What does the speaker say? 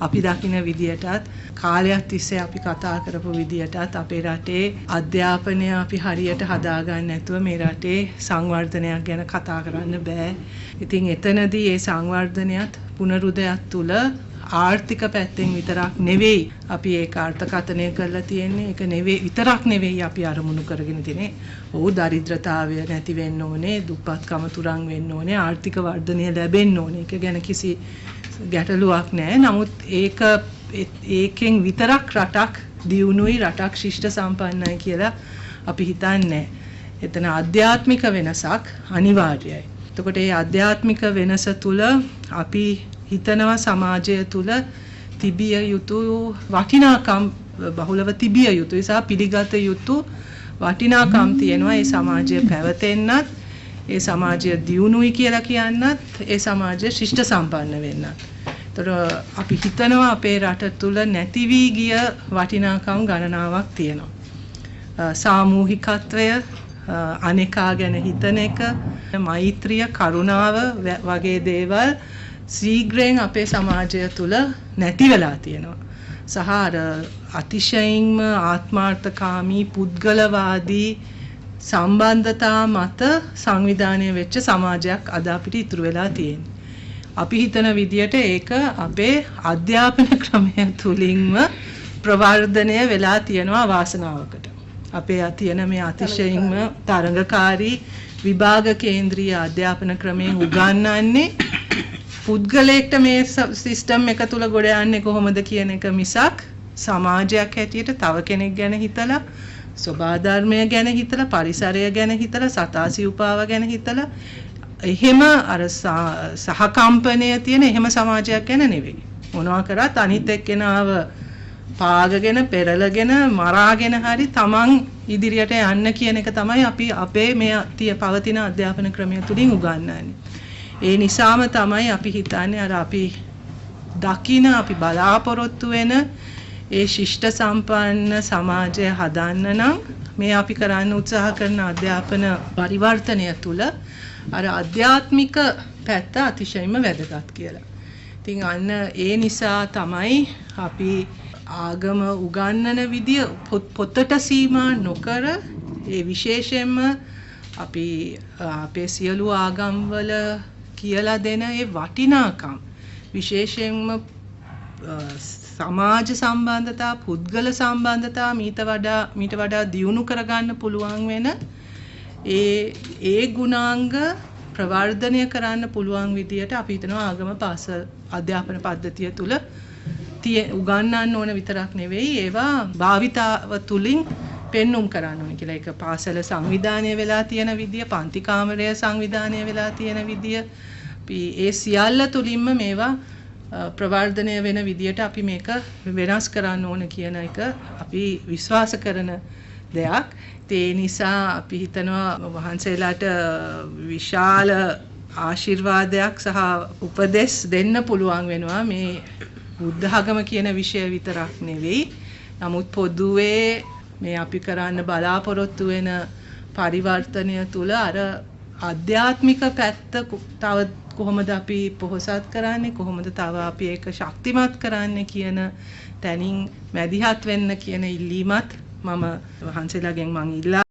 අපි දකින විදියටත් කාලයක් තිස්සේ අපි කතා කරපු විදියටත් අපේ රටේ අධ්‍යාපනය අපි හරියට හදාගන්න නැතුව මේ රටේ සංවර්ධනයක් ගැන කතා කරන්න බෑ. ඉතින් එතනදී ඒ සංවර්ධනයත් පුනරුදයත් තුළ ආර්ථික පැත්තෙන් විතරක් නෙවෙයි අපි ඒක අර්ථකථනය කරලා තියෙන්නේ. ඒක නෙවෙයි විතරක් නෙවෙයි අපි අරමුණු කරගෙන තියෙන්නේ. ඔව්, දරිද්‍රතාවය නැති වෙන්න ඕනේ, දුප්පත්කම තුරන් වෙන්න ඕනේ, ආර්ථික වර්ධනය ලැබෙන්න ඕනේ. ඒක ගැන කිසි ගැටලුවක් නෑ. නමුත් ඒකෙන් විතරක් රටක් දියුණුයි, රටක් ශිෂ්ට සම්පන්නයි කියලා අපි හිතන්නේ. එතන ආධ්‍යාත්මික වෙනසක් අනිවාර්යයි. එතකොට ඒ ආධ්‍යාත්මික වෙනස තුළ අපි හිතනවා සමාජය තුළ තිබිය යුතු වටිනාකම්, බහුලව තිබිය යුතු සහ පිළිගත යුතු වටිනාකම් තියෙනවා. ඒ සමාජය පැවතෙන්නත්, ඒ සමාජය දියුණුයි කියලා කියන්නත්, ඒ සමාජය ශිෂ්ට සම්පන්න වෙන්නත්. එතකොට අපි හිතනවා අපේ රට තුළ නැති වී ගිය වටිනාකම් ගණනාවක් තියෙනවා. සාමූහිකත්වය, අනෙකා ගැන හිතන එක, මෛත්‍රිය, කරුණාව වගේ දේවල් ශීඝ්‍රයෙන් අපේ සමාජය තුළ නැති වෙලා තියෙනවා. සහ අර අතිශයින්ම ආත්මාර්ථකාමී පුද්ගලවාදී සම්බන්ධතා මත සංවිධානය වෙච්ච සමාජයක් අද අපිට ඉතුරු වෙලා තියෙන්නේ. අපි හිතන විදියට ඒක අපේ අධ්‍යාපන ක්‍රමය තුලින්ම ප්‍රවර්ධනය වෙලා තියෙනවා වාසනාවකට. අපේ තියෙන මේ අතිශයින්ම තරඟකාරී විභාග කේන්ද්‍රීය අධ්‍යාපන ක්‍රමයෙන් උගන්වන්නේ පුද්ගලයෙක්ට මේ සිස්ටම් එක තුල ගොඩ යන්නේ කොහොමද කියන එක මිසක්, සමාජයක් හැටියට තව කෙනෙක් ගැන හිතලා, සොබා ධර්මය ගැන හිතලා, පරිසරය ගැන හිතලා, සතා සිව්පාව ගැන හිතලා, එහෙම අර සහකම්පනය තියෙන එහෙම සමාජයක් ගැන නෙවෙයි. මොනවා කරත් අනිත් එක්කෙනාව පාගගෙන, පෙරලගෙන, මරාගෙන හරි තමන් ඉදිරියට යන්න කියන එක තමයි අපි අපේ මේ පවතින අධ්‍යාපන ක්‍රමය තුලින් උගන්වන්නේ. ඒ නිසාම තමයි අපි හිතන්නේ අර අපි දකින, අපි බලාපොරොත්තු වෙන ඒ ශිෂ්ට සම්පන්න සමාජය හදන්න නම් මේ අපි කරන්න උත්සාහ කරන අධ්‍යාපන පරිවර්තනය තුළ අර අධ්‍යාත්මික පැත්ත අතිශයින්ම වැදගත් කියලා. ඉතින් අන්න ඒ නිසා තමයි අපි ආගම උගන්වන විදිය පොතට සීමා නොකර, ඒ විශේෂයෙන්ම අපි අපේ සියලු ආගම්වල කියලා දෙන ඒ වටිනාකම්, විශේෂයෙන්ම සමාජ සම්බන්ධතා, පුද්ගල සම්බන්ධතා මීට වඩා දියුණු කරගන්න පුළුවන් වෙන ඒ ඒ ගුණාංග ප්‍රවර්ධනය කරන්න පුළුවන් විදියට අපි හිතනවා ආගම පාසල් අධ්‍යාපන පද්ධතිය තුළ උගන්වන්න ඕන විතරක් නෙවෙයි, ඒවා භාවිතාව තුලින් පෙන්නුම් කරන්න ඕනේ කියලා. ඒක පාසල සංවිධානය වෙලා තියෙන විදිය, පන්ති කාමරය සංවිධානය වෙලා තියෙන විදිය, අපි ඒ සියල්ල තුලින්ම මේවා ප්‍රවර්ධනය වෙන විදියට අපි මේක වෙනස් කරන්න ඕන කියන එක අපි විශ්වාස කරන දෙයක්. ඉතින් ඒ නිසා අපි හිතනවා වහන්සේලාට විශාල ආශිර්වාදයක් සහ උපදෙස් දෙන්න පුළුවන් වෙනවා මේ බුද්ධ ආගම කියන විෂය විතරක් නෙවෙයි. නමුත් පොදුවේ මේ අපි කරන්න බලාපොරොත්තු වෙන පරිවර්තනය තුළ අර ආධ්‍යාත්මික පැත්ත තව කොහොමද අපි පොහොසත් කරන්නේ, කොහොමද තව අපි ඒක ශක්තිමත් කරන්නේ කියන තැනින් මැදිහත් වෙන්න කියන ඉල්ලීමත් මම වහන්සේලාගෙන් මං ඉල්ලා